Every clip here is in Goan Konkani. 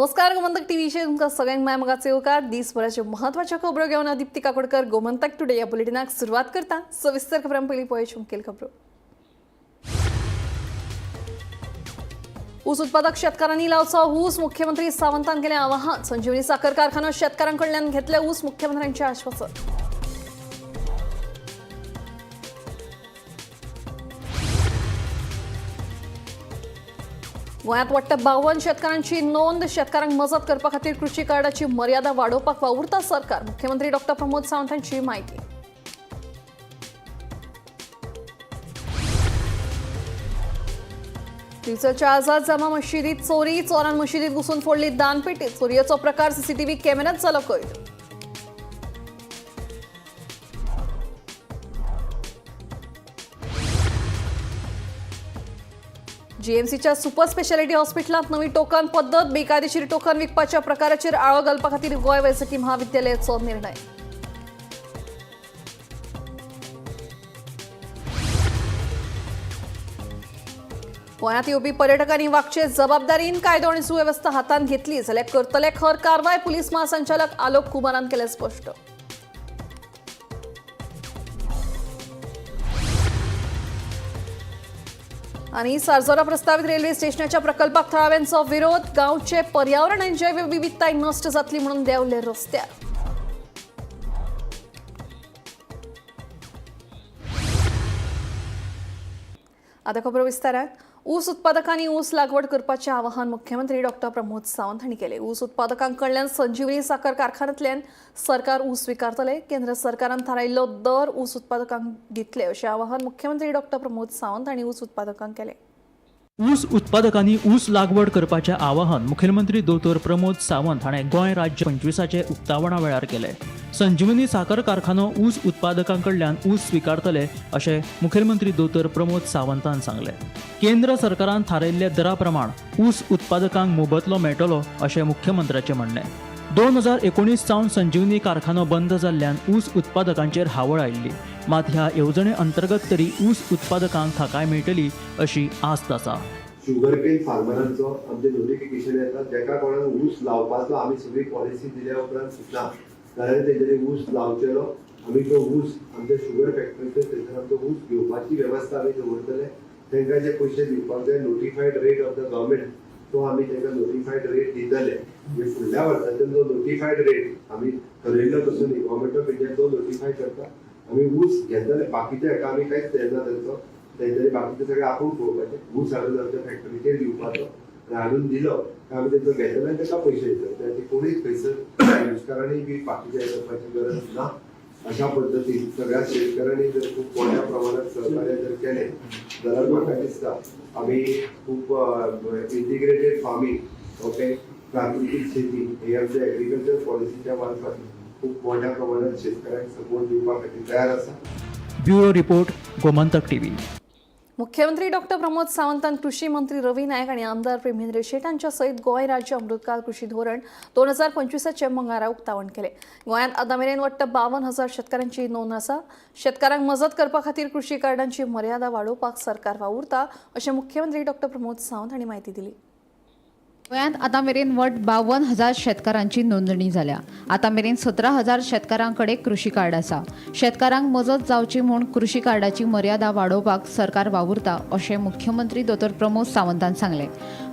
नमस्कार, गोमंतक टीव्हीचेर तुमकां सगळ्यांक माय मोगाचो येवकार. दीसभराच्यो म्हत्वाच्यो खबरो घेवन हांव दीप्ती काकोडकर गोमंतक टुडे ह्या बुलेटिनाक सुरवात करता. सविस्तर खबरां पयलीं पळोवच्यो मुखेल खबरो. ऊस उत्पादक शेतकारांनी लावचो ऊस, मुख्यमंत्री सावंतान केलें आवाहन. संजीवनी साखर कारखानो शेतकारांकडल्यान घेतले ऊस, मुख्यमंत्र्यांचें आश्वासन. गोंयांत वट्ट 52 शेतकारांची नोंद. शेतकारांक मजत करपा खातीर कृशी कार्डाची मर्यादा वाडोवपाक वावुरता सरकार, मुख्यमंत्री डॉक्टर प्रमोद सावंत हांची म्हायती. दिवचलच्या आझाद जामा मशिदीत चोरी. चोरान मशिदीत घुसून फोडली दानपेटी. चोरयेचो प्रकार सीसीटीव्ही कॅमेऱ्यात जालो कैद. जीएमसीच्या सुपर स्पेशालिटी हॉस्पिटलांत नवी टोकन पद्दत. बेकायदेशीर टोकन विकपाच्या प्रकाराचेर आळो घालपा खातीर गोंय वैजकी म्हाविद्यालयाचो निर्णय. गोंयांत येवपी पर्यटकांनी वागचे जबाबदारीन. कायदो आनी सुवेवस्था हातांत घेतली जाल्यार करतले खर कारवाय, पुलीस महासंचालक आलोक कुमारान केलें स्पश्ट. आणि सारजोरा प्रस्तावित रेल्वे स्टेशनाच्या प्रकल्पाक थळाव्यांचो विरोध. गांवचे पर्यावरण आनी जैवविविधताय नश्ट जातली म्हणून देंवले रस्त्यार. आता खबर विस्तारात. ऊस उत्पादकांनी ऊस लागवड करपाचें आवाहन मुख्यमंत्री डॉक्टर प्रमोद सावंत हांणी केलें. ऊस उत्पादकांकडल्यान संजीवनी साखर कारखान्यांतल्यान सरकार ऊस स्विकारतले. केंद्र सरकारान थारायिल्लो दर ऊस उत्पादकांक दितले, अशें आवाहन मुख्यमंत्री डॉक्टर प्रमोद सावंत हांणी ऊस उत्पादकांक केलें. ऊस उत्पादकांनी ऊस लागवड करपाचें आवाहन मुखेलमंत्री दोतोर प्रमोद सावंत हाणें गोंय राज्य 25 उक्तावणा वेळार केलें. संजीवनी साखर कारखानो ऊस उत्पादकां कडल्यान ऊस स्विकारतले, अशें मुखेलमंत्री दोतोर प्रमोद सावंतान सांगलें. केंद्र सरकारान थारायिल्ल्या दरा प्रमाण ऊस उत्पादकांक मोबदलो मेळटलो, अशें मुख्यमंत्र्याचें म्हणणें. 2019 सावन संजीवनी कारखानो बंद जाल्ल्यान ऊस उत्पादकांचेर हावळ आयिल्ली. मात ह्या येवजणे अंतर्गत तरी ऊस उत्पादकांक थाकाय मेळटली अशी आस्त आसा. शुगर केन फार्मरांचो आमचे नोटिफिकेशन येता. जेका कोणाक ऊस लावपाचो, आमी सगळी पॉलिसी दिल्या उपरांत सुद्दां जाल्यार तेंच्यांनी ऊस लावचेलो, आमी तो ऊस आमच्या शुगर फॅक्टरीचेर थंयसर आमचो ऊस घेवपाची वेवस्था आमी दवरतले. तांकां जे पयशे दिवपाक जाय, notified rate of the government, तो आमी तांकां नोटिफायड रेट दितले. म्हणजे फुडल्या वर्साच्यान जो नोटिफायड रेट आमी ठरयल्लो तसो न्ही, गव्हर्मेंट ऑफ इंडिया तो नोटिफाय करता, आमी ऊस घेतले. बाकीच्या हेका आमी कांयच दिना तेंचो. तेंच्यांनी बाकीचे सगळे आपूण पळोवपाचें. ऊस हाडून आमच्या फॅक्टरीचेर दिवपाचो आनी हाडून दिलो काय आमी तेंचो घेतले आनी ताका पयशे दितले. त्या खातीर कोणीच खंयसर नुस्कारांनी बी बाकीचे हे करपाची गरज ना. अशा पद्दतीन सगळ्या शेतकऱ्यांनी जर खूप मोठ्या प्रमाणात सहकार्य जर केलें जाल्यार म्हाका दिसता आमी खूप इंटिग्रेटेड फार्मींग, ओके, प्राकृतीक शेती हे आमच्या एग्रीकल्चर पॉलिसीच्या मार्फत खूप मोठ्या प्रमाणात शेतकऱ्यांक सपोर्ट दिवपा खातीर तयार आसा. Bureau report, Gomantak TV. मुख्यमंत्री डॉक्टर प्रमोद सावंतान कृषी मंत्री रवी नायक आनी आमदार प्रेमेंद्र शेट हांच्या सयत गोंय राज्य अमृतकाल कृषी धोरण 2025 मंगळारा उक्तावण केलें. गोंयांत आतां मेरेन वट्ट 52,000 शेतकारांची नोंद आसा. शेतकारांक मजत करपा खातीर कृषी कार्डांची मर्यादा वाडोवपाक सरकार वावुरता, अशें मुख्यमंत्री डॉक्टर प्रमोद सावंत हांणी म्हायती दिली. गोंयांत आतां मेरेन वट 52,000 शेतकारांची नोंदणी जाल्या. आतां मेरेन 17,000 शेतकारां कडेन कृशी कार्ड आसा. शेतकारांक मजत जावची म्हूण कृशी कार्डाची मर्यादा वाडोवपाक सरकार वावुरता, अशें मुख्यमंत्री दोतोर प्रमोद सावंतान सांगलें.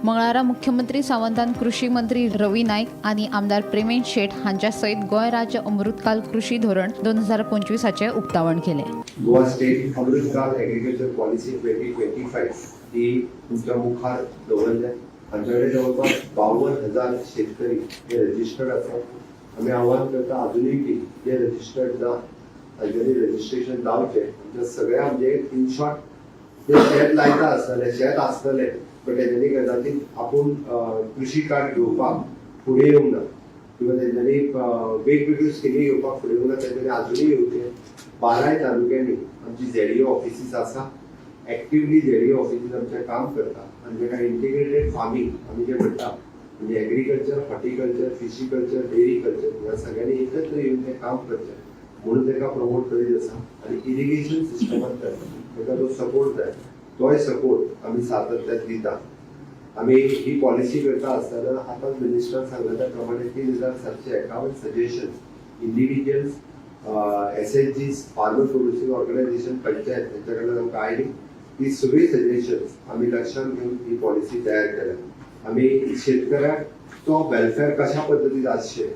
मंगळारा मुख्यमंत्री सावंतान कृशी मंत्री रवी नायक आनी आमदार प्रेमेंद्र शेट हांच्या सयत गोंय राज्य अमृतकाल कृशी धोरण 2025 उक्तावण केलें. Goa State Amritkaal Agriculture Policy 2025 ही तुमच्या मुखार दवरल्या. आमच्या कडेन जवळपास 52,000 शेतकरी हे रजिस्टर्ड आसात. आमी आव्हान करता अजुनूय बी जे रजिस्टर्ड ना तांच्यांनी रजिस्ट्रेशन जावचें. आमच्या सगळ्या, म्हणजे इन शॉर्ट, ते शेत लायता आसतले, शेत आसतलें, बट तेंच्यांनी कदाचित आपूण कृषी कार्ड घेवपाक फुडें येवंक ना किंवा तेंच्यांनी वेगवेगळ्यो स्किमी घेवपाक फुडें येवंक ना, तेंच्यांनी अजुनूय येवचें. बाराय तालुक्यांनी आमची झेडीओ ऑफिसीस आसा. एक्टिवली झेडीओ ऑफिसीस आमचें काम करता आनी ताका इंटिग्रेटेड फार्मींग आमी जे म्हणटा, म्हणजे एग्रीकल्चर, हॉर्टिकल्चर, फिशीकल्चर, डेअरीकल्चर ह्या सगळ्यांनी एकत्र येवन तें काम करचें म्हणून ताका प्रमोट करीत आसा. आनी इरिगेशन सिस्टमांतल्यान ताका जो सपोर्ट जाय तोय सपोर्ट आमी सातत्यान दिता. आमी ही पॉलिसी करता आसतना आतांच मिनिस्टरान सांगला त्या प्रमाणे 3751 suggestions individuals, SHGs, farmer producing organisation, panchayat हेंच्या कडल्यान आमकां आयली. ती सगळी सजेशन्स आमी लक्षांत घेवन ही पॉलिसी तयार केल्या. आमी शेतकऱ्याक तो वेलफेअर कशा पद्दतीन आसचें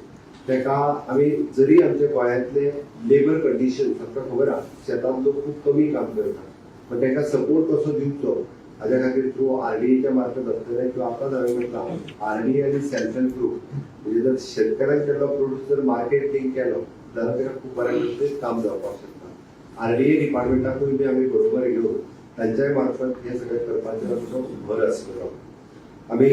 तेका आमी जरी आमच्या गोंयांतले लेबर कंडिशन्स आमकां खबर आहा, शेतांत लोक खूब कमी काम करतात, पण तांकां सपोर्ट कसो दिवचो हाज्या खातीर थ्रू आरडीएच्या मार्फत आसतलें किंवा आतांच हांवें म्हटलां आरडीए आनी सेल्फ हेल्प ग्रूप, म्हणजे जर शेतकऱ्यान केल्लो प्रोड्यूस जर मार्केट लिंक केलो जाल्यार ताका खूब बऱ्या पद्दतीन काम जावपाक शकता. आरडीए डिपार्टमेंटाकूय बी आमी बरोबर घेवन तांच्याय मार्फत हें सगळें करपाचेर आमचो भर आसतलो. आमी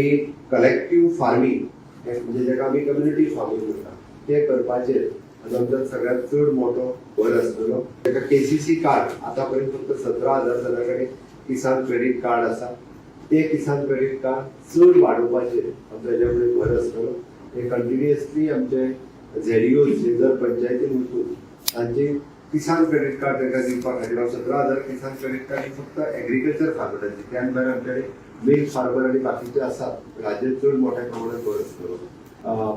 कलेक्टीव फार्मींग म्हणजे जाका आमी कम्युनिटी फार्मींग म्हणटा तें करपाचेर आनी आमच्या सगळ्यांत चड मोठो भर आसतलो. ताका केसीसी कार्ड आतां पर्यंत फक्त 17,000 जाणां कडेन किसान क्रेडीट कार्ड आसा, ते किसान क्रेडीट कार्ड चड वाडोवपाचेर आमचो हेज्या फुडें भर आसतलो. हे कंटिन्युअसली आमचे झेडीओ जर पंचायतीन वचून तांचे किसान क्रेडीट कार्ड तांकां दिवपा खातीर 17,000 किसान क्रेडीट कार्ड ही फक्त एग्रीकल्चर फार्मरांची, त्यान भायर आमच्याकडे मिल्क फार्मर आनी बाकीचे आसात, हाजेर चड मोठ्या प्रमाणात भर आसतलो.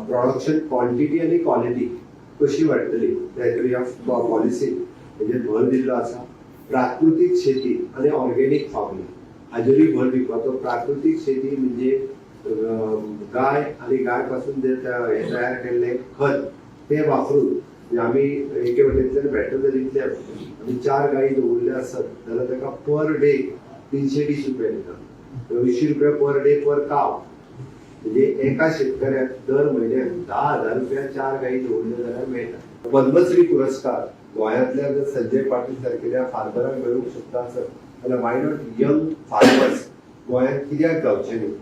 प्रोडक्शन क्वॉन्टिटी आनी क्वॉलिटी कशी वाडटली त्या हेतून ह्या पॉलिसीन हेजेर भर दिल्लो आसा. प्राकृतीक शेती आनी ऑर्गेनीक फार्मींग हाजेरूय भर दिवपाचो. प्राकृतीक शेती म्हणजे गाय आनी गाय पासून जे हे तयार केल्ले खत ते वापरून, म्हणजे आमी एके वटेंतल्यान वेटनरींतल्यान आमी 4 गायी दवरल्यो आसत जाल्यार ताका पर डे 320 रुपया दिता, 200 रुपया पर डे पर काव, म्हणजे एका शेतकऱ्याक दर म्हयन्याक 10,000 रुपया 4 गायी दवरल्यो जाल्यार मेळटा. पद्मश्री पुरस्कार गोंयांतल्या जर संजय पाटील सारकेल्या फार्मरांक मेळूंक शकता आसत जाल्यार why not young farmers गोंयांत कित्याक जावचे न्ही?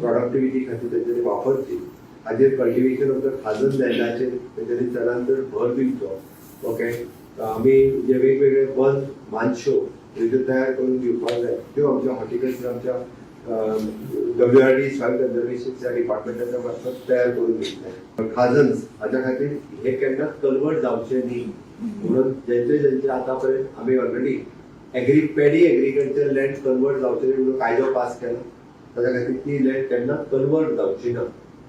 प्रॉडक्टिविटी खातीर तेंच्यांनी वापरची. हाजेर कल्टिवेशन ऑफ the खाजन लँडाचेर तेंच्यांनी चडान चड भर दिवचो. ओके, आमी जे वेगवेगळे वन मानश्यो ज्यो तयार करून दिवपाक जाय त्यो आमच्या हॉर्टिकल्चर, आमच्या डब्ल्यूआरडी सॉयल कन्जर्वेशनच्या डिपार्टमेंटाच्या मार्फत तयार करून दितले. खाजन हाज्या खातीर हे केन्नाच कन्वर्ट जावचे न्ही म्हणून जेंचे जेंचे आतां पर्यंत आमी already paddy agriculture land convert जावचे न्ही म्हणून कायदो पास केला, ताज्या खातीर ती लँड केन्नाच कन्वर्ट जावची ना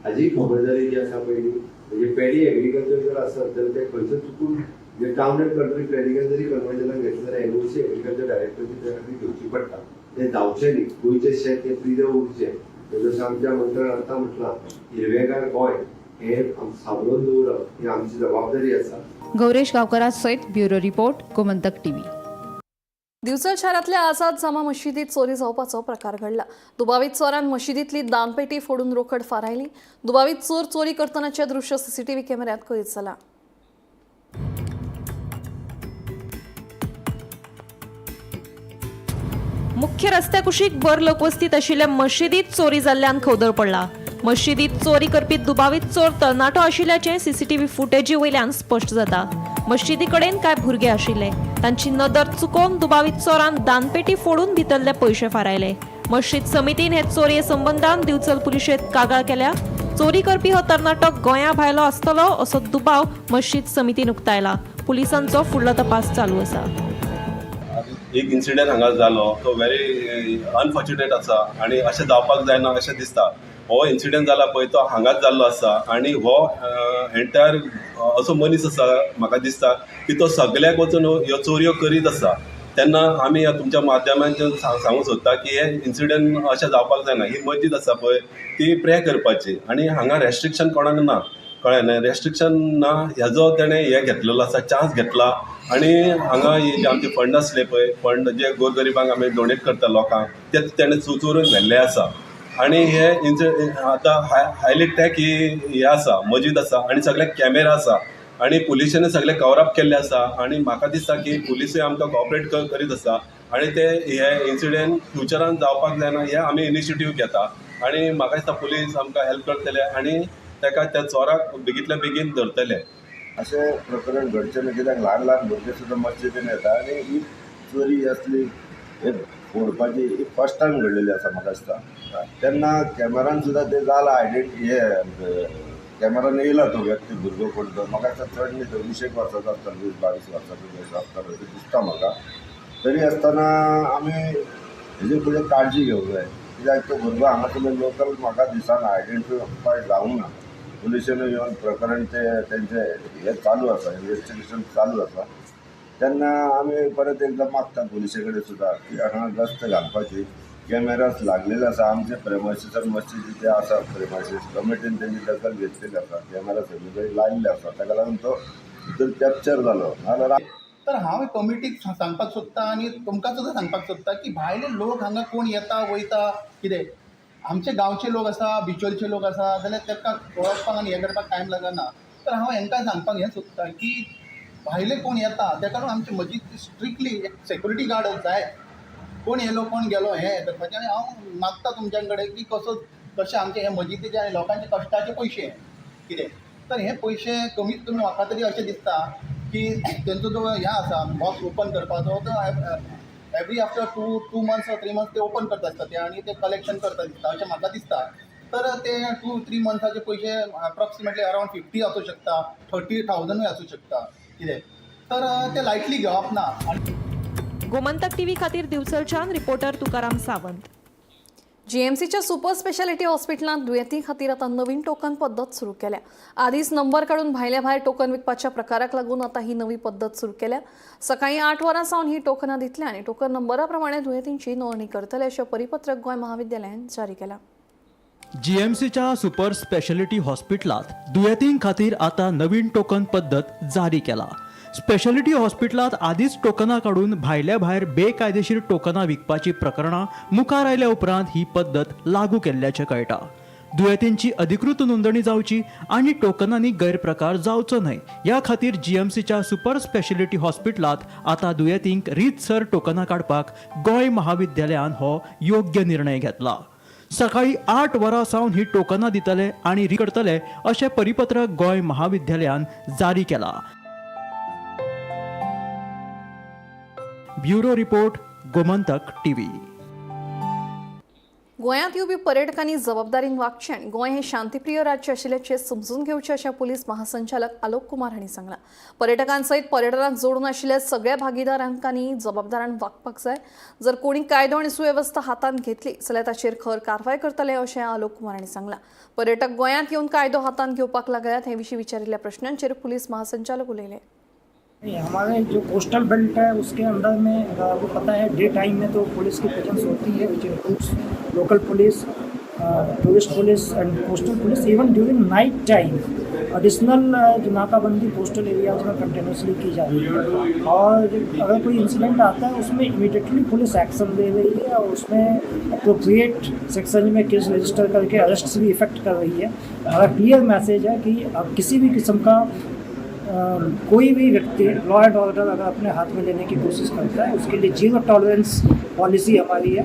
हाजी खबरदारी जी आसा पयली. म्हणजे पेडी एग्रीकल्चर जर आसत जाल्यार ते खंयसर चुकून म्हणजे टावन अँड कंट्री प्लॅनिंगान जरी कन्वर्जनाक घेतलें जाल्यार एनओसी एग्रीकल्चर डायरेक्टरची त्या खातीर घेवची पडटा. ते जावचें न्ही, गोंयचें शेत हें प्रिजर्व उरचें. जशें आमच्या मंत्र्यान आतां म्हटलां, हिरवेगार गोंय हें सांबाळून दवरप ही आमची जबाबदारी आसा. गौरेश गावकरा सयत bureau report, Gomantak TV. Divchal शहरातल्या आझाद जामा मशिदीत चोरी जावपाचो प्रकार घडला. दुबावीत चोरान मशिदीतली दानपेटी फोडून रोखड फारायली. दुबावीत चोर चोरी करतनाचे दृश्य सीसीटीव्ही कॅमेऱ्यात कैद जाला. मुख्य रस्त्या कुशीक भर लोकवस्तीत आशिल्ल्या मशिदीत चोरी जाल्ल्यान खवदळ पडला. मशिदीत चोरी करपी दुबावीत चोर तरणाटो आशिल्ल्याचें सीसीटीव्ही फुटेजी वयल्यान स्पश्ट जाता. मशिदी कडेन कांय भुरगे आशिल्ले, तांची नदर चुकोवन दुबावीत चोरान दानपेटी फोडून भितरले पयशे फारायले. मशीद समितीन हे चोरये संबंदान दिवचल पुलिशेंत कागाळ केल्या. चोरी करपी हो तरणाटो गोंया भायलो आसतलो असो दुबाव मशीद समितीन उक्तायला. पुलिसांचो फुडलो तपास चालू आसा. एक इन्सिडंट हांगा जालो तो व्हेरी अनफॉर्च्युनेट आसा आनी अशें जावपाक जायना अशें दिसता. हो इन्सिडंट जाला पळय तो हांगाच जाल्लो आसा आनी हो एंटायर असो मनीस आसा, म्हाका दिसता की तो सगल्याक वचून ह्यो चोरयो करीत आसा. तेन्ना आमी ह्या तुमच्या माध्यमांतल्यान सांगूंक सोदता की हे इन्सिडंट अशें जावपाक जायना. ही मस्जीद आसा पळय ती प्रे करपाची आनी हांगा रेस्ट्रिक्शन कोणाक ना, कळ्ळें न्हय? रेस्ट्रिक्शन ना हेजो तेणें हें घेतलेलो आसा, चान्स घेतला आनी हांगा हे जे आमचे फंड आसले पळय, फंड जे गोरगरिबांक आमी डोनेट करता लोकांक, ते तेणें चोरून व्हेल्ले आसा. आनी हे आतां हायली टॅक ही हें आसा, मस्जीद आसा आनी सगळे कॅमेरा आसा आनी पुलिशेन सगळे कवरअप केल्ले आसा आनी म्हाका दिसता की पुलिसूय आमकां कॉपरेट करीत आसा आनी ते हे इन्सिडंट फ्युचरान जावपाक जायना हे आमी इनिशिएटीव घेता आनी म्हाका दिसता पुलीस आमकां हेल्प करतले आनी ताका त्या चोराक बेगींतल्या बेगीन धरतले. अशें प्रकरण घडचें न्हय, कित्याक ल्हान ल्हान भुरगे सुद्दां मस्जिदीन येता आनी ही चोरी असली हे फोडपाची ही फर्स्ट टायम घडलेली आसा म्हाका दिसता. तेन्ना कॅमेरान सुद्दां तें जालां आयडेंटी, हे कॅमेरान येयला तो व्यक्ती भुरगो कोण तो, म्हाका दिसता चड न्ही तो 20 वर्साचो आसतलो, 20-22 वर्साचो असो आसतलो अशें दिसता म्हाका. तरी आसतना आमी हेजे फुडें काळजी घेवंक जाय. कित्याक तो भुरगो हांगासरलो लोकल म्हाका दिसना, आयडेंटिफाय जावंक ना. पुलिशेन येवन प्रकरण ते तेंचे हे चालू आसा, इन्वेस्टिगेशन चालू आसा. तेन्ना आमी परत एकदां मागता पुलिसे कडेन सुद्दां की हांगा गस्त घालपाची, कॅमेरास लागलेले आसा आमचे प्रेमायसीसार मस्जिदीचे आसा, प्रेमायसीस कमिटीन तेंची दखल घेतलेली आसा, कॅमेरा सगळे कडेन लायिल्ले आसा, ताका लागून तो भितर कॅप्चर जालो. नाजाल्यार तर हांव कमिटीक सांगपाक सोदता आनी तुमकां सुद्दां सांगपाक सोदता की भायले लोक हांगा कोण येता वयता कितें, आमचे गांवचे लोक आसा, बिचोलचे लोक आसा, जाल्यार तांकां वळखपाक आनी हें करपाक टायम लागना. तर हांव हेंकां सांगपाक हें सोदता की भायले कोण येता ताका लागून आमची म्हजी स्ट्रिक्टली एक सेक्युरिटी गार्ड जाय, कोण येयलो कोण गेलो हें करपाचें. आनी हांव मागता तुमच्या कडेन की कसो कशें आमचे हे मजिदीचे आनी लोकांचे कश्टाचे पयशे कितें, तर हे पयशे कमीत कमी म्हाका तरी अशें दिसता की तेंचो जो हें आसा बॉक्स ओपन करपाचो, तो every after two months or 3 months ते ओपन करता दिसता ते आनी ते कलेक्शन करता दिसता अशें म्हाका दिसता. तर ते 2-3 मंथ्साचे पयशे अप्रॉक्सिमेटली अरावंड 50 आसूं शकता, 30,000 आसूं शकता कितें, तर ते लायटली घेवप ना. गोमंतक टीव्ही खातीर दिवचलच्यान रिपोर्टर तुकाराम सावंत. जीएमसीच्या सुपर स्पेशालिटी हॉस्पिटलांत दुयेंती खातीर आतां नवीन टोकन पद्दत सुरू केल्या. आदींच नंबर काडून भायल्या भायर टोकन विकपाच्या प्रकाराक लागून आतां ही नवी पद्दत सुरू केल्या. सकाळीं 8 वरां सावन ही टोकनां दितले आनी टोकन नंबरा प्रमाणे दुयेंतींची नोंदणी करतले अशें परिपत्रक गोंय महाविद्यालयान जारी केलां. जीएमसीच्या सुपर स्पेशालिटी हॉस्पिटलांत दुयेंतीं खातीर आतां नवीन टोकन पद्दत जारी केला. स्पेशालिटी हॉस्पिटलांत आदींच टोकनां काडून भायल्या भायर बेकायदेशीर टोकनां विकपाची प्रकरणां मुखार आयल्या उपरांत ही पद्दत लागू केल्ल्याचें कळटा. दुयेंतींची अधिकृत नोंदणी जावची आनी टोकनांनी गैरप्रकार जावचो न्हय ह्या खातीर जीएमसीच्या सुपर स्पेशालिटी हॉस्पिटलांत आतां दुयेंतींक रीतसर टोकनां काडपाक गोंय महाविद्यालयान हो योग्य निर्णय घेतला. सकाळी 8 वरां सावन ही टोकनां दितले आनी री करतले अशें परिपत्रक गोंय महाविद्यालयान जारी केला. Bureau report, Gomantak TV. गोंयांत येवपी पर्यटकांनी जबाबदारीन वागचें आनी गोंय हें शांतीप्रिय राज्य आशिल्ल्याचें समजून घेवचें अशें पुलीस महासंचालक आलोक कुमार हांणी सांगलां. पर्यटकांसयत पर्यटनाक जोडून आशिल्ल्या सगळ्या भागीदारांनी जबाबदारान वागपाक जाय. जर कोणी कायदो आनी सुवेवस्था हातांत घेतली जाल्यार ताचेर खर कारवाय करतले अशें आलोक कुमार हांणी सांगलां. पर्यटक गोंयांत येवन कायदो हातांत घेवपाक लागल्यात हे विशीं विचारिल्ल्या प्रश्नांचेर पुलीस महासंचालक उलयले. हमारे जो कोस्टल बेल्ट है उसके अंदर में अगर आपको पता है डे टाइम में तो पुलिस की प्रेजेंस होती है, which includes local police, tourist police and coastal police. Even during night time additional जो नाकाबंदी कोस्टल एरियाज में कंटिन्यूसली की जा रही है और अगर कोई इंसिडेंट आता है उसमें इमीडिएटली पुलिस एक्शन ले रही है और उसमें अप्रोप्रिएट सेक्शन में केस रजिस्टर करके अरेस्ट भी इफेक्ट कर रही है. हमारा क्लियर मैसेज है कि अब किसी भी किस्म का कोई भी व्यक्ति लॉ एंड ऑर्डर अगर अपने हाथ में लेने की कोशिश करता है उसके लिए जीरो टॉलरेंस पॉलिसी हमारी है.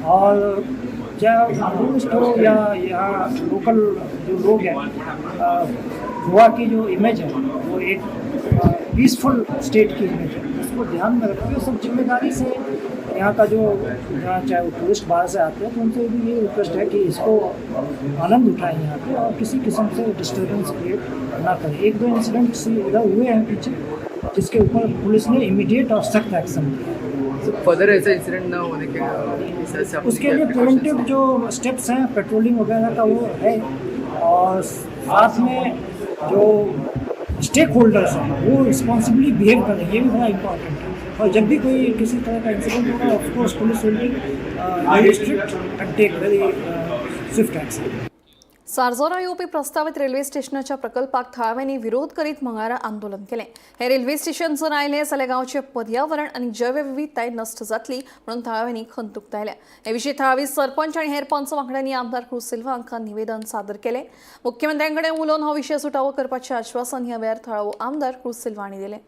और चाहे टूरिस्ट हो या यहाँ लोकल जो लोग हैं, गोवा की जो इमेज है वो एक पीसफुल स्टेट की इमेज है, उसको ध्यान में रखते हुए सब जिम्मेदारी से यहाँ का जो यहाँ चाहे वो टूरिस्ट बाहर से आते हैं तो उनसे भी ये रिक्वेस्ट है कि इसको आनंद उठाएं यहाँ पे और किसी किस्म से डिस्टर्बेंस क्रिएट ना करें. 1-2 इंसिडेंट्स इधर हुए हैं पीछे जिसके ऊपर पुलिस ने इमीडिएट और सख्त एक्शन लिया. फर्दर ऐसा इंसिडेंट ना होने के उसके लिए प्रिवेंटिव जो स्टेप्स हैं पेट्रोलिंग वगैरह का वो है और साथ में जो स्टेक होल्डर्स हैं वो रिस्पॉन्सिबली बिहेव करें, ये भी बड़ा इम्पॉर्टेंट है. और जब भी कोई किसी तरह का इंसिडेंट होगा of course police will be very strict and take very swift action. Sarjora येवपी प्रस्तावित रेल्वे स्टेशनाच्या प्रकल्पाक थळाव्यांनी विरोध करीत मंगळारा आंदोलन केलें. हे रेल्वे स्टेशन जर आयलें जाल्यार गांवचें पर्यावरण आनी जैवविविधताय नश्ट जातली म्हणून थळाव्यांनी खंत उक्तायल्या. हे विशीं थळावी सरपंच आनी हेर पंच वांगड्यांनी आमदार क्रूज सिल्वा हांकां निवेदन सादर केलें. मुख्यमंत्र्यां कडेन उलोवन हो विशय सुटावो करपाचें आश्वासन ह्या वेळार थळावो आमदार क्रूज सिल्वा हांणी दिलें.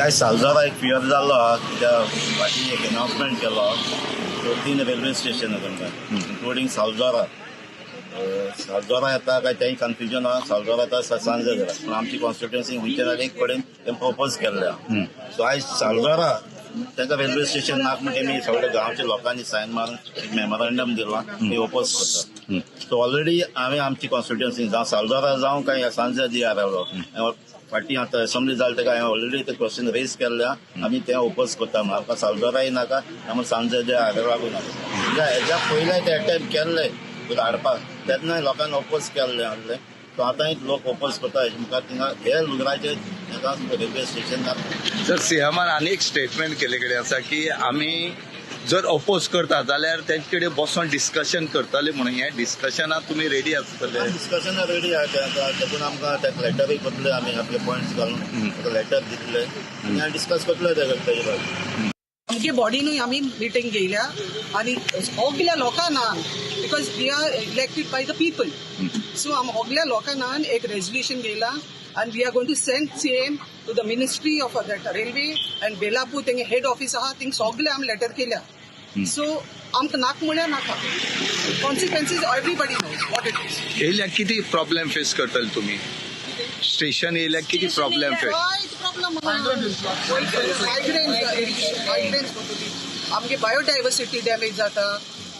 आयज सालजोरा एक फियर जाल्लो आहा कित्याक फाटीं एक अनावन्समेंट केलो सो 3 रेल्वे स्टेशन आहा तांकां इन्क्लुडींग सालजोरा. सालजोरा येता काय तेंय कन्फ्युजन आहा. सालजोरा येता सांजे जाता पूण आमची कॉन्स्टिट्युएन्सी खंयच्या जाल्यार एक कडेन तें प्रपोज केल्लें आहा. सो आयज सालजोरा तांकां रेल्वे स्टेशन नाक म्हणटा आमी सगळ्या गांवच्या लोकांनी सायन मारून एक मेमोरंडम दिलां, ते ओपोज करता. सो ऑलरेडी हांवें आमची कॉन्स्टिट्युएन्सी जावं सालजोरा जावं काय सांजे जी आर फाटीं आतां असेंब्ली जाली तेका हांवें ऑलरेडी ते क्वेश्चन रेज केल्ले. आमी तें ओपोज करता. म्हाका सालजोराय नाका आनी सांजे जे आरेलाकूय नाका. म्हणजे हेज्या पयले ते अटेम्प्ट केल्ले हाडपाक तेन्ना लोकांनी ओपोज केल्ले आहले. सो आतांय लोक ओपोज करता. हेजे मुखार थिंगा हे लुगराचेर तेका रेल्वे स्टेशन नाका. सर, सीएमान आनी एक स्टेटमेंट केल्ले कडेन आसा की आमी जर अपोज करता जाल्यार तेंचे कडेन बसोन डिस्कशन करतले म्हणून. हें डिस्कशनाक तुमी रेडी आसतले? डिस्कशनाक रेडी आहा. तेतून आमकां तेका लेटरूय करतले आमी, आपले पॉयंट्स घालून ताका लेटर दितले आनी डिस्कस करतले तेजे बाबतींत. आमगे बॉडीनूय आमी मिटींग घेयल्या आनी सगल्या लोकांना, because we are elected by the people, so आम सगल्या लोकांना एक रेजोल्युशन घेयला आनी we are going to send same to the ministry of that railway and Belapur तेंगे हेड ऑफिस आहा थिंग सगळे आमी लेटर केल्या. सो आमकां नाक म्हळ्यार नाका. Consequences everybody knows what it is. येयल्यार कितें प्रॉब्लेम फेस करतले तुमी? स्टेशन येयल्यार कितें प्रॉब्लेम फेस? प्रॉब्लेम मायग्रेन्स आमगे बायोडायवर्सिटी डॅमेज जाता,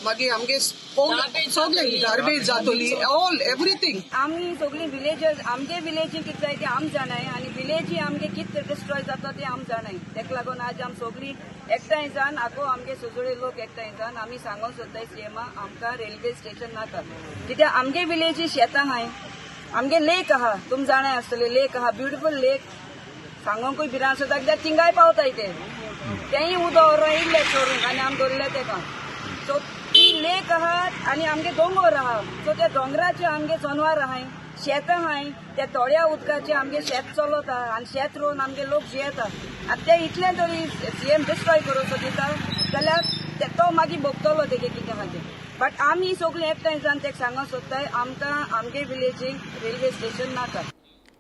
मागीर आमगे सगळे गार्बेज जातली, ऑल एवरीथींग. आमी सगळीं विलेजर्स, आमगे विलेजी कितें जाय तें आम जाणाय आनी विलेजी आमगे कितें डिस्ट्रॉय जाता तें आम जाणाय. तेका लागून आज आम सगळीं एकठांय जावन आगो आमगे सगळे लोक एकठांय जावन आमी सांगोंक सोदताय सीएमा आमकां रेल्वे स्टेशन नाका. कित्याक आमगे विलेजी शेतां आहाय, आमगे लेक आहा, तुम जाणाय आसतले लेक आहा, ब्युटिफूल लेक, सांगोंकूय भिरांत सुद्दां कित्याक थिंगाय पावताय ते, तेंय उदक इल्ले चोरून आनी आमी धरले तेका. सो ती लेक आहा आनी आमगे दोंगोर आहा, सो त्या दोंगराचे आमगे जनवार आहाय, शेतां आहाय, त्या तोळ्या उदकाचे आमगे शेत चलत आहा आनी शेत रोवन आमगे लोक जियेता. आनी ते इतलें तरी सीएम डिस्ट्रॉय करूंक सोदिता जाल्यार तो मागीर भोगतलो तेगे कितें आहा तें. बट आमी सगळीं एकठांय जावन तेका सांगोंक सोदताय आमकां आमगे विलेजीक रेल्वे स्टेशन नाका.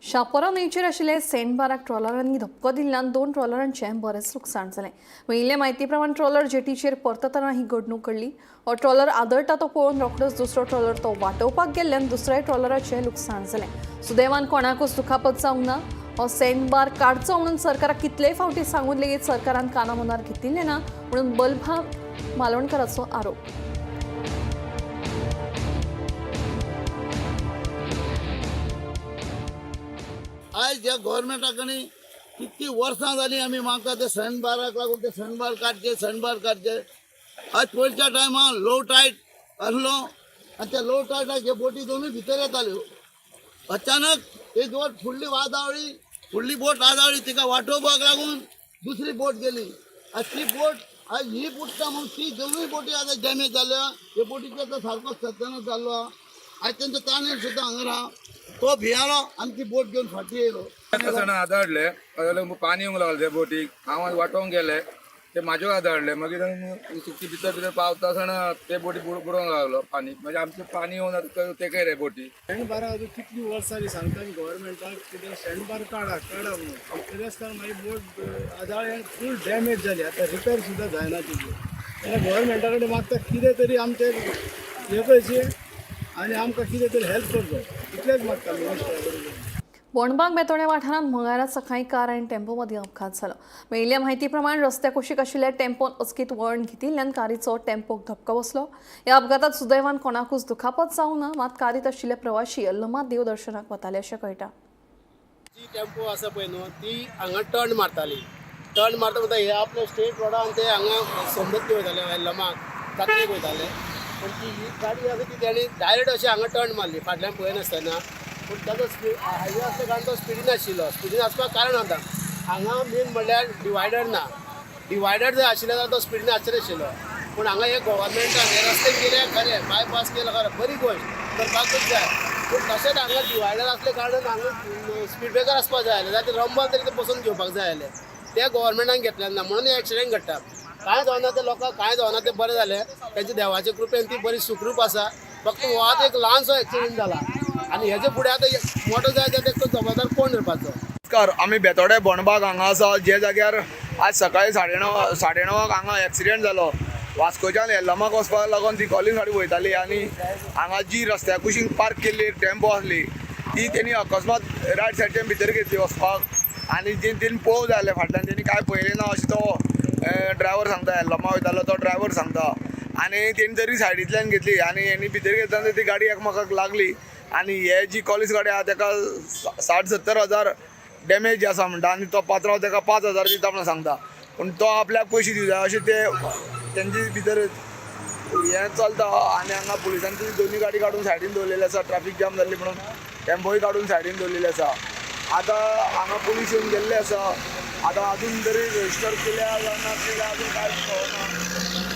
शापोरा न्हंयचेर आशिल्ले सेंटबाराक ट्रॉलरांनी धपको दिल्ल्यान 2 ट्रॉलरांचें बरेंच लुकसाण जालें. मेळिल्ले म्हायती प्रमाण ट्रॉलर जेटीचेर परततना ही घडणूक घडली. हो ट्रॉलर आदळटा तो पळोवन रोखडोच दुसरो ट्रॉलर तो वाटोवपाक गेल्ल्यान दुसऱ्याय ट्रॉलराचें लुकसाण जालें. सुदैवान कोणाकूच दुखापत जावंक ना. हो सेंटबार काडचो म्हणून सरकाराक कितलेय फावटी सांगून लेगीत सरकारान कानामनार घेतिल्लें ना म्हणून बलभा मालवणकराचो आरोप. आयज ह्या गोवोरमेंटा कडेन कितकी वर्सां जालीं आमी मागता ते सणबाराक लागून ते सणबार काडचे, सणबार काडचे. आयज पयच्या टायमार लो टायट आसलो आनी त्या लो टायटाक हे बोटी दोनूय भितर येताल्यो. अचानक एक बोट फुडली वादावळी, फुडली बोट आदावळी, तिका वाटोवपाक लागून दुसरी बोट गेली. आनी ती बोट आयज ही बुडटा म्हणून ती दोनूय बोटी आतां डॅमेज जाल्या. हे बोटीचो आतां सारको सत्यानाश जाल्लो आहा. आयज तेंचो ताणेर सुद्दां हांगा आहा. तो भियालो आनी ती बोट घेवन फाटी येयलो. आदळले पाणी येवंक लागले ते बोटीक. हांव वाटोवंक गेले ते म्हाज्यो आदळले, मागीर सुकी भितर भितर पावता आसतना ते बोटी बुडोवंक लागलो पाणी. मागीर आमचें पाणी येवन ते रे बोटी. शेणबारा अजून कितली वर्सां सांगता आमी गव्हर्मेंटाक कितें शेणबार काडा काडा म्हणून. तरी आसतना मागीर बोट आदाळ फूल डॅमेज जाली, आतां रिपेर सुद्दां जायना तिजी. जाल्यार गव्हर्मेंटा कडेन मागता कितें तरी आमचें हें करचें आनी आमकां कितें तरी हेल्प करचो, इतलेंच मागता मिनिस्टरा कडेन. बोणबाग बेतोड्या वाठारांत मंगळारा सकाळीं कार आनी टेम्पो मदीं अपघात जालो. मेळिल्ल्या म्हायती प्रमाण रस्त्या कुशीक आशिल्ल्या टेम्पोन अचकीत वळण घेतिल्ल्यान कारीचो टेम्पोक धपको बसलो. ह्या अपघातात सुदैवान कोणाकूच दुखापत जावंक ना, मात कारीत आशिल्ले प्रवाशी यल्लमा देवदर्शनाक वताले अशें कळटा. जी टेम्पो आसा पळय न्हू ती हांगा टर्न मारताली. टर्न मारता म्हणटा हे आपले स्टेट रोडान ते हांगा समजत वयताले यल्लमाक जात्रेक वयताले. पूण ती ही गाडी आसा ती तेणी डायरेक्ट अशी हांगा टर्न मारली फाटल्यान पळयनासतना. पूण ताजो स्पीड हायवे आसल्या कारणान तो स्पिडीन आशिल्लो. स्पिडीन आसपाक कारण आतां हांगा मेन म्हणल्यार डिवायडर ना. डिवायडर जर आशिल्लो जाल्यार तो स्पिडीन आसचो नाशिल्लो. पूण हांगा हे गव्हर्मेंटान हे रस्ते केले खरें, बायपास केले खरें, बरी गोश्ट करपाकूच जाय. पूण तशेंच हांगा डिवायडर आसल्या कारणान हांगा स्पीड ब्रेकर आसपाक जाय आसलें, जाल्यार रंबल तरी ते बसून घेवपाक जाय आसलें. ते गव्हर्मेंटान घेतलें ना म्हणून हे एक्सिडेंट घडटा. कांय जावना ते लोकांक कांय जावना ते बरें जालें. तेंच्या देवाचे कृपेन ती बरी सुखरूप आसा. फक्त हो आतां एक ल्हानसो एक्सिडेंट जाला आनी हेजे फुडें आतां मोटो जाय जाल्यार तेका जबाबदार कोण धरपाचो. नमस्कार, आमी बेतोडे बोणबाग हांगा आसा, जे जाग्यार आज सकाळी 9:30 हांगा एक्सिडेंट जालो. वास्कोच्यान यल्लमाक वचपाक लागून ती कॉलिंग गाडी वयताली आनी हांगा जी रस्त्या कुशीन पार्क केल्ली एक टेम्पो आसली ती तेणी अकस्मात रायट सायडच्यान भितर घेतली वचपाक आनी जे तेणी पळोवंक जाय आसलें फाटल्यान, तेणी कांय पळयलें ना अशें तो ड्रायवर सांगता. यल्लमा वयतालो तो ड्रायवर सांगता. आनी तेणी तरी सायडींतल्यान घेतली आनी हेणी भितर घेतना ती गाडी एकामेकाक लागली आनी हे जी कॉलेज गाडी आहा तेका 60-70 हजार डॅमेज आसा म्हणटा आनी तो पात्रांव तेका 5,000 दिता म्हणून सांगता, पूण तो आपल्याक पयशे दिवता अशें ते तेंचे भितर हें चलता. आनी हांगा पुलिसांनी ती दोनूय गाडी काडून सायडीन दवरलेली आसा, ट्राफीक जाम जाल्ली म्हणून टेम्पोय काडून सायडीन दवरलेली आसा. आतां हांगा पुलीस येवन गेल्ले आसा, आतां अजून तरी रजिस्टर केल्या काय ना केल्या अजून कांय कळना.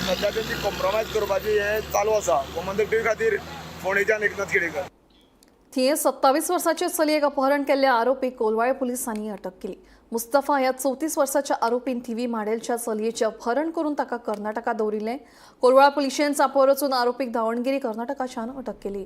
सद्या तेंची कॉम्प्रोमायज करपाची हें चालू आसा. गोमंतक टीव्ही खातीर फोंडेच्यान एकनाथ खेडेकर. थिये 27 वर्साचे चलयेक अपहरण केल्ल्या आरोपीक कोलवाळे पुलिसांनी अटक केली. मुस्तफा ह्या 34 वर्साच्या आरोपीन थिवी माडेलच्या चलयेचें अपहरण करून ताका कर्नाटका दवरिल्लें. कोलवाळ पुलिशेन चापोर वचून आरोपीक दावणगिरी कर्नाटकाच्यान अटक केली.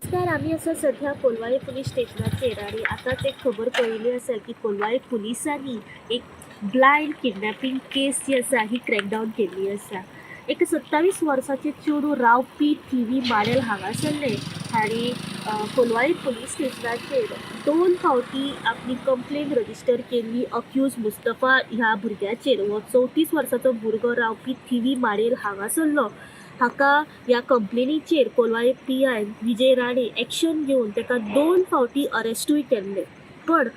नमस्कार, आमी आसा सध्या कोलवाळे पुलीस स्टेशनाचेर आनी आतांच एक खबर कळिल्ली आसा की कोलवाळे पुलिसांनी एक ब्लायंड किडनॅपिंग केस जी आसा ही क्रॅकडावन केल्ली आसा. एक 27 वर्साचे चेडूं रावपी थिवी माडेल हांगासरलें हांणी कोलवाळे पुलीस स्टेशनाचेर 2 फावटी आपली कंप्लेन रजिस्टर केल्ली अक्यूज मुस्तफा ह्या भुरग्याचेर. हो 34 वर्साचो भुरगो रावपी थिवी माडेल हांगासरलो. हाका ह्या कंप्लेनीचेर Colvale PI Vijay Rane action घेवन ताका 2 फावटी अरेस्टूय केल्ले. पण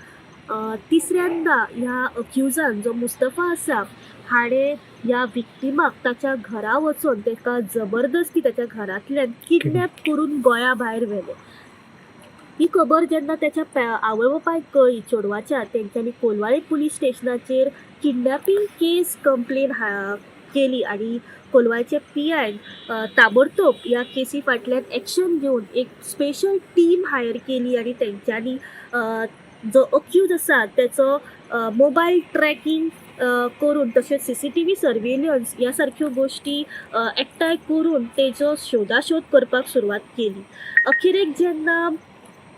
तिसऱ्यांदा ह्या अक्युजान जो मुस्तफा आसा हाणें ह्या विक्टिमाक ताच्या घरा वचून ताका जबरदस्ती ताच्या घरांतल्यान किडनॅप करून गोंया भायर व्हेलें. ही खबर जेन्ना ताच्या आवय बापायक कळ्ळी चेडवाच्या, तेंच्यांनी कोलवाळे पुलीस स्टेशनाचेर किडनॅपिंग केस कंप्लेन केली आनी कोलवाळचे PI ताबडतोब ह्या केसी फाटल्यान एक्शन घेवन एक स्पेशल टीम हायर केली आनी तेंच्यांनी जो अक्यूज आसा तेचो मोबायल ट्रॅकिंग करून तशेंच CCTV surveillance ह्या सारक्यो गोश्टी एकठांय करून तेजो शोधाशोध करपाक सुरवात केली. अखेरेक जेन्ना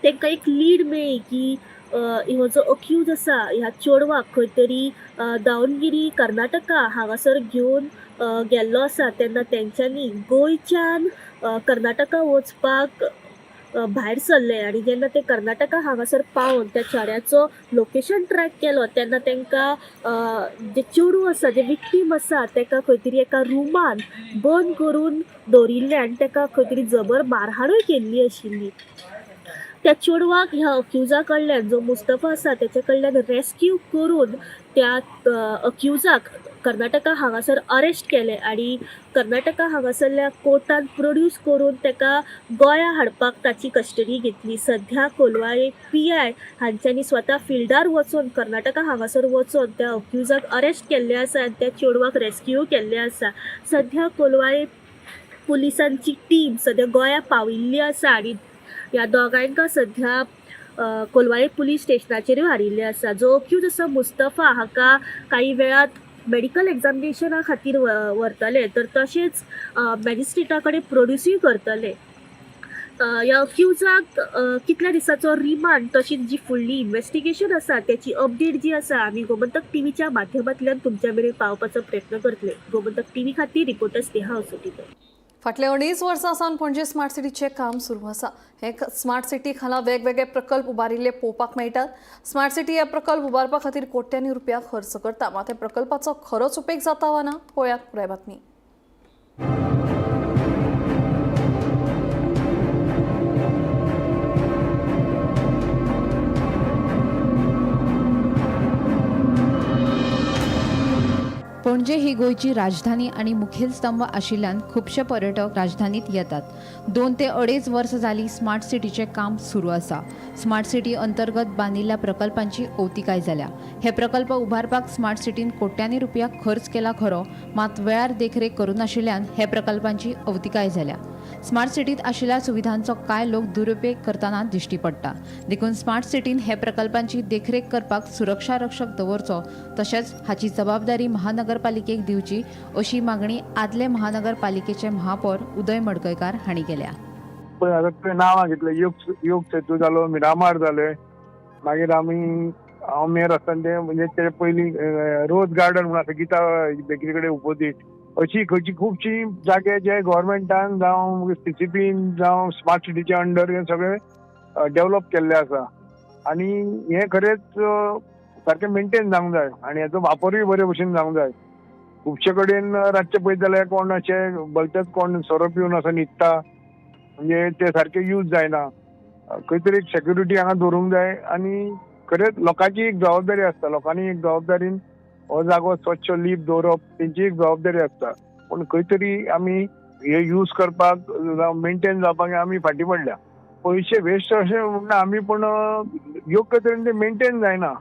तांकां एक लीड मेळ्ळी की हो जो अक्यूज आसा ह्या चेडवाक खंय तरी दावणगिरी कर्नाटका हांगासर घेवन गेल्लो आसा, तेन्ना तेंच्यांनी गोंयच्यान कर्नाटका वचपाक भायर सरले आनी जेन्ना ते कर्नाटका हांगासर पावून त्या चेड्याचो लोकेशन ट्रॅक केलो तेन्ना तांकां जे चेडूं आसा, जे विक्टीम आसा ताका खंय तरी एका रुमान बंद करून दवरिल्लें आनी ताका खंय तरी जबर मारहाणूय केल्ली आशिल्ली. त्या चेडवाक ह्या अक्युजा कडल्यान जो मुस्तफा आसा तेच्या कडल्यान रेस्क्यू करून त्या अक्युजाक कर्नाटका हांगासर अरेस्ट केलें आनी कर्नाटका हांगासरल्या कोर्टान प्रोड्यूस करून ताका गोंया हाडपाक ताची कस्टडी घेतली. सध्या कोलवाळे PI हांच्यांनी स्वता फिल्डार वचून कर्नाटका हांगासर वचून त्या अक्युजाक अरेस्ट केल्लें आसा आनी त्या चेडवाक रेस्क्यू केल्लें आसा. सध्या कोलवाळे पुलिसांची टीम सध्या गोंया पाविल्ली आसा आनी ह्या दोगांयका सध्या कोलवाळे पुलीस स्टेशनाचेरूय हाडिल्लें आसा. जो अक्यूज आसा मुस्तफा हाका काही वेळात मेडिकल एग्जामिनेशना खातीर व्हरतले तर तशेंच मॅजिस्ट्रेटा कडेन प्रोड्युसूय करतले. ह्या अक्युजाक कितल्या दिसाचो रिमांड तशीच जी फुडली इन्वेस्टिगेशन आसा त्याची अपडेट जी आसा आमी गोमंतक टीव्हीच्या माध्यमांतल्यान तुमच्या मेरेन पावोवपाचो प्रयत्न करतले. गोमंतक टीव्ही खातीर रिपोर्टर स्नेहा असोटीकर. फाटल्या 2.5 वर्सां सावन पणजे स्मार्ट सिटीचें काम सुरू आसा. हे स्मार्ट सिटी खाला वेगवेगळे प्रकल्प उबारिल्ले पळोवपाक मेळटात. स्मार्ट सिटी हे प्रकल्प उबारपा खातीर कोट्यांनी रुपया खर्च करता, मात ह्या प्रकल्पाचो खरोच उपेग जाता वा ना, पळयात पुराय बातमी. पणजे ही गोंयची राजधानी आनी मुखेल स्तंभ आशिल्ल्यान खुबशे पर्यटक राजधानीत येतात. 2 ते 2.5 वर्सां जालीं स्मार्ट सिटीचें काम सुरू आसा. स्मार्ट सिटी अंतर्गत बांदिल्ल्या प्रकल्पांची अवतिकाय जाल्या. हे प्रकल्प उबारपाक स्मार्ट सिटीन कोट्यांनी रुपया खर्च केला खरो, मात वेळार देखरेख करूं नाशिल्ल्यान हे प्रकल्पांची अवतिकाय जाल्या. स्मार्ट सिटीत आशिल्ल्या सुविधांचो कांय लोक दुरुपेग करतना दिश्टी पडटा. देखून स्मार्ट सिटीन हे प्रकल्पांची देखरेख करपाक सुरक्षा रक्षक दवरचो, तशेंच हाची जबाबदारी महानगरपालिकेक दिवची अशी मागणी आदले महानगरपालिकेचे महापौर उदय मडकयकार हांणी केल्या. पळय आतां तुवें नांवां घेतलें, योग सेतू जालो, मिरामार जालें, मागीर आमी हांव मेयर आसतना ते म्हणजे ते पयलीं रोज गार्डन म्हणून आसा गीता बेकरी कडेन ओपोजीट, अशी खंयची खुबशी जागे जे गोवोरमेंटान जावं CCPन जावं स्मार्ट सिटीच्या अंडर हे सगळे डेवलप केल्ले आसा आनी हें खरेंच सारकें मेंटेन जावंक जाय आनी हेचो वापरूय बरे भशेन जावंक जाय. खुबशे कडेन रातचे पळयत जाल्यार कोण अशे भलतेच कोण सोरो पिवन असो न्हिदता, म्हणजे ते सारके यूज जायना. खंय तरी एक सेक्युरिटी हांगा दवरूंक जाय आनी खरेंच लोकांची एक जबाबदारी आसता. लोकांनी एक जबाबदारीन हो जागो स्वच्छ लीप दवरप तेंची एक जबाबदारी आसता. पूण खंय तरी आमी हे यूज करपाक मेंटेन जावपाक आमी फाटीं पडल्या. पयशे वेस्ट अशें म्हणना आमी, पूण योग्य तरेन ते मेंटेन जायना.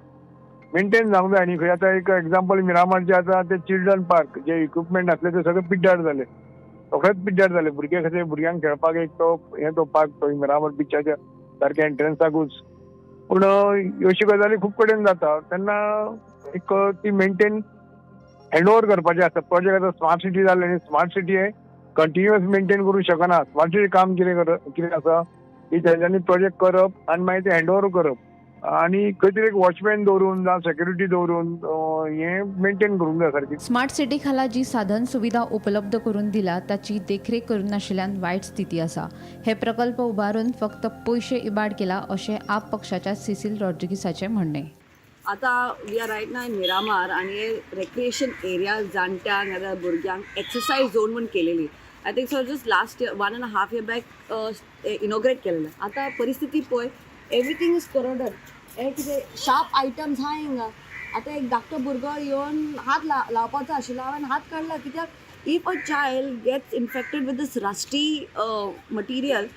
मेंटेन जावंक जाय. आनी खंय आतां एक एग्जाम्पल मिरामारचे आतां ते चिल्ड्रन पार्क जे इक्विपमेंट आसले ते सगळे पिड्ड्यार जाले, सगळेच पिड्ड्यार जाले. भुरगे खातीर भुरग्यांक खेळपाक एक तो हे तो पार्क तो मिरामार बिचाच्या सारके एंट्रन्साकूच. पूण अश्यो गजाली खूब कडेन जाता तेन्ना एक ती मेंटेन हँड ओवर करपाचें आसता. प्रोजेक्ट आतां स्मार्ट सिटी जाले न्ही, स्मार्ट सिटी हे कंटिन्युअस मेंटेन करूंक शकना. स्मार्ट सिटी काम कितें आसा की तेंच्यांनी प्रोजेक्ट करप आनी मागीर ते हँड ओवर करप आनी खंय तरी एक वॉचमॅन दवरून जावं सेक्युरिटी दवरून हें मेंटेन करूंक जाय सारकें. स्मार्ट सिटी खाला जी साधन सुविधा उपलब्ध करून दिला ताची देखरेख करूंक नाशिल्ल्यान वायट स्थिती आसा. हे प्रकल्प उबारून फक्त पयशे इबाड केला अशें आप पक्षाच्या सिसील रॉड्रिगीसाचें म्हणणें. आतां we are right now in Miramar आनी रेक्रिएशन एरिया जाणट्यांक नाजाल्यार भुरग्यांक एक्सरसायज झोन म्हूण केलेली. I think so just last year 1.5 year back inaugurate केलेलें. आतां परिस्थिती पळय, एवरीथींग is कोरोडड. हे कितें शार्प आयटम्स आहा हिंगा. आतां एक धाकटो भुरगो येवन हात लावपाचो आशिल्लो, हांवें हात काडला कित्याक if a child gets infected with this rusty material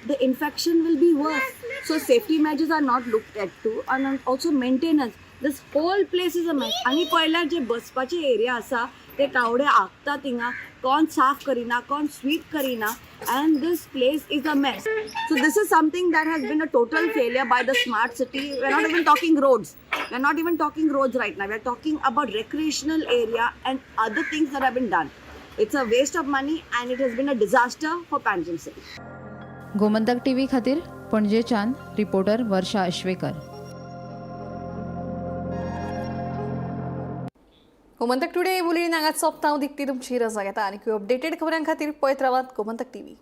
the infection will be worse. So safety measures are not looked at too, and also maintenance. This whole place is a mess. आनी पळयल्यार जे बसपाचे एरिया आसा ते कावडे आगता थिंगा, कोण साफ करिना, कोण स्वीप करिना, and this place is a mess. So this is something that has been a total failure by the smart city. We are not even talking roads, we are not even talking roads right now. We are talking about recreational area and other things that have been done. It's a waste of money and it has been a disaster for Panjim city. Gomantak TV खातीर पणजेच्यान रिपोर्टर वर्षा अश्वेकर. गोमंतक टुडे बुलेटीन हांगाच सोंपता. हांव दिकती तुमची रजा घेता आनी अपडेटेड खबरां खातीर पळयत रावात गोमंतक टीव्ही.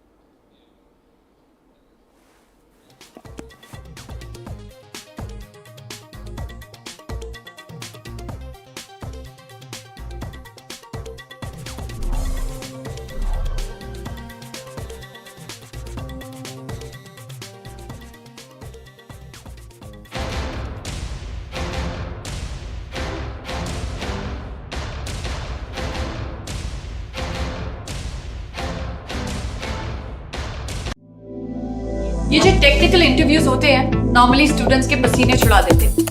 ये जो टेक्निकल इंटरव्यूज होते हैं नॉर्मली स्टूडेंट्स के पसीने छुड़ा देते हैं,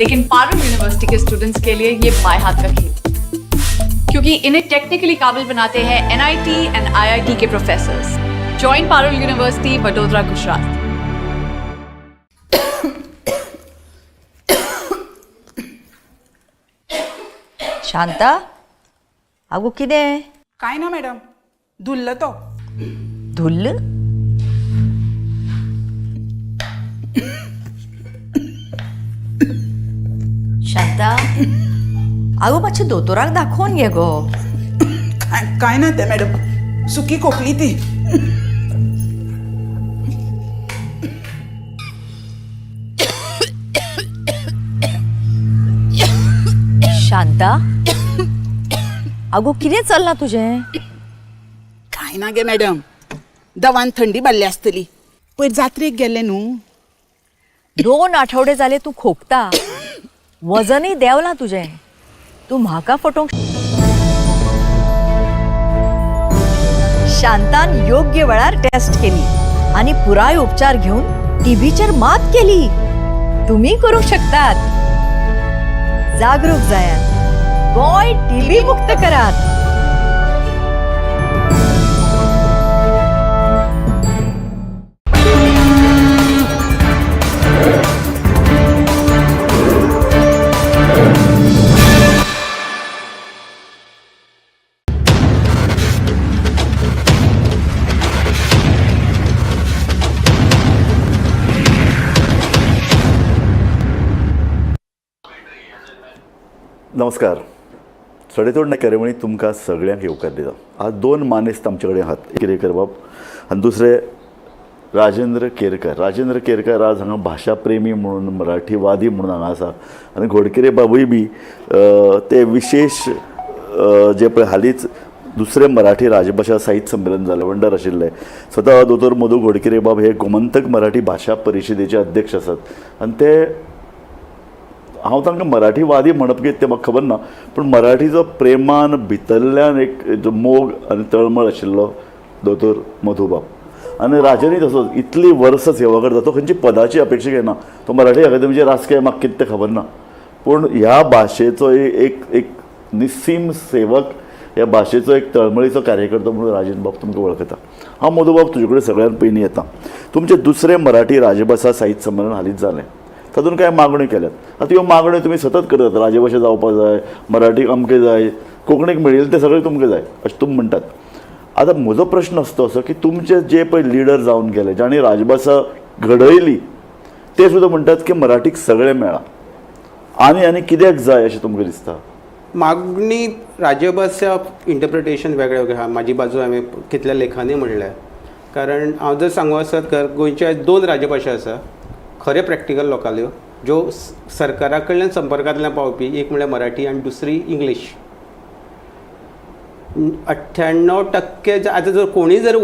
लेकिन Parul university K students K लिए ये बाएं हाथ का खेल, क्योंकि इन्हें टेक्निकली काबिल बनाते हैं NIT and IIT K professors. Join Parul university, Vadodara, Gujarat. Shanta, आगो कितें? काय ना मॅडम, धुल्ल तो. धुल्ल? शांता, आगो मातशें दोतोराक दाखोवन घे गो. काय ना ते मॅडम, सुकी खोकली ती. शांता, आगो कितें चल्लां तुजें? काय ना गे मॅडम, दवान थंडी बारली आसतली. पयर जात्रेक गेल्ले न्हू. 2 आठवडे जाले तूं खोकता, वजनय देंवलां तुजें. तूं म्हाका फटोवंक. शांतान योग्य वेळार टेस्ट केली आनी पुराय उपचार घेवन टीबीचेर मात केली. तुमी करूंक शकतात. जागरूक जायात, गोंय टीबी मुक्त करात. नमस्कार. सडेतोड कार्यावळी तुमकां सगळ्यांक येवकार दिता. आज 2 मानेस्त आमचे कडेन आहात, एक गिरेकर बाब आनी दुसरे राजेंद्र केरकर. राजेंद्र केरकर आज हांगा भाशा प्रेमी म्हणून, मराठीवादी म्हणून हांगा आसा आनी घोडकेरे बाबूय बी ते विशेश जे पळय हालींच दुसरें मराठी राजभाशा साहित्य संमेलन जालें, वंडर आशिल्लें. स्वता दोतोर मधू घोडकिरे बाब हे गोमंतक मराठी भाशा परिशदेचे अध्यक्ष आसात आनी ते हांव तांकां मराठीवादी म्हणप कितें तें म्हाका खबर ना, पूण मराठीचो प्रेमान भितरल्यान एक जो मोग आनी तळमळ आशिल्लो दोतोर मधुबाब. आनी राजनी तसोच इतली वर्सां सेवा करता, तो खंयची पदाची अपेक्षा घेना. तो मराठी अकादमीचे राजकीय म्हाका कितें तें खबर ना, पूण ह्या भाशेचो एक एक निस्सीम सेवक, ह्या भाशेचो एक तळमळीचो कार्यकर्तो म्हणून राजेंद्र बाब तुमकां वळखता. हांव मधुबाब तुजे कडेन सगळ्यान पयलीं येता. तुमचें दुसरें मराठी राजभाशा साहित्य संमेलन हालींच जालें, तातूंत कांय मागण्यो केल्यात. आतां ह्यो मागण्यो तुमी सतत करतात, राजभाशा जावपाक जाय, मराठीक अमकें जाय, कोंकणीक मेळिल्लें तें सगळें तुमकां जाय अशें तुमी म्हणटात. आतां म्हजो प्रश्न आसता असो की तुमचे जे पळय लिडर जावन गेले, जांणी राजभाशा घडयली, ते सुद्दां म्हणटात की मराठीक सगळें मेळ्ळां, आनी आनी कित्याक जाय अशें तुमकां दिसता? मागणी राजभाशा इंटरप्रिटेशन वेगळें वेगळें आहा. म्हाजी बाजू हांवें कितल्या लेखांनी म्हणल्या, कारण हांव जर सांगू आसत गोंयच्या दोन राजभाशा आसा खरे प्रॅक्टिकल लोकांल्यो, ज्यो सरकारा कडल्यान संपर्कांतल्यान पावपी, एक म्हणल्यार मराठी आनी दुसरी इंग्लीश. 98% आतां जर कोणूय जर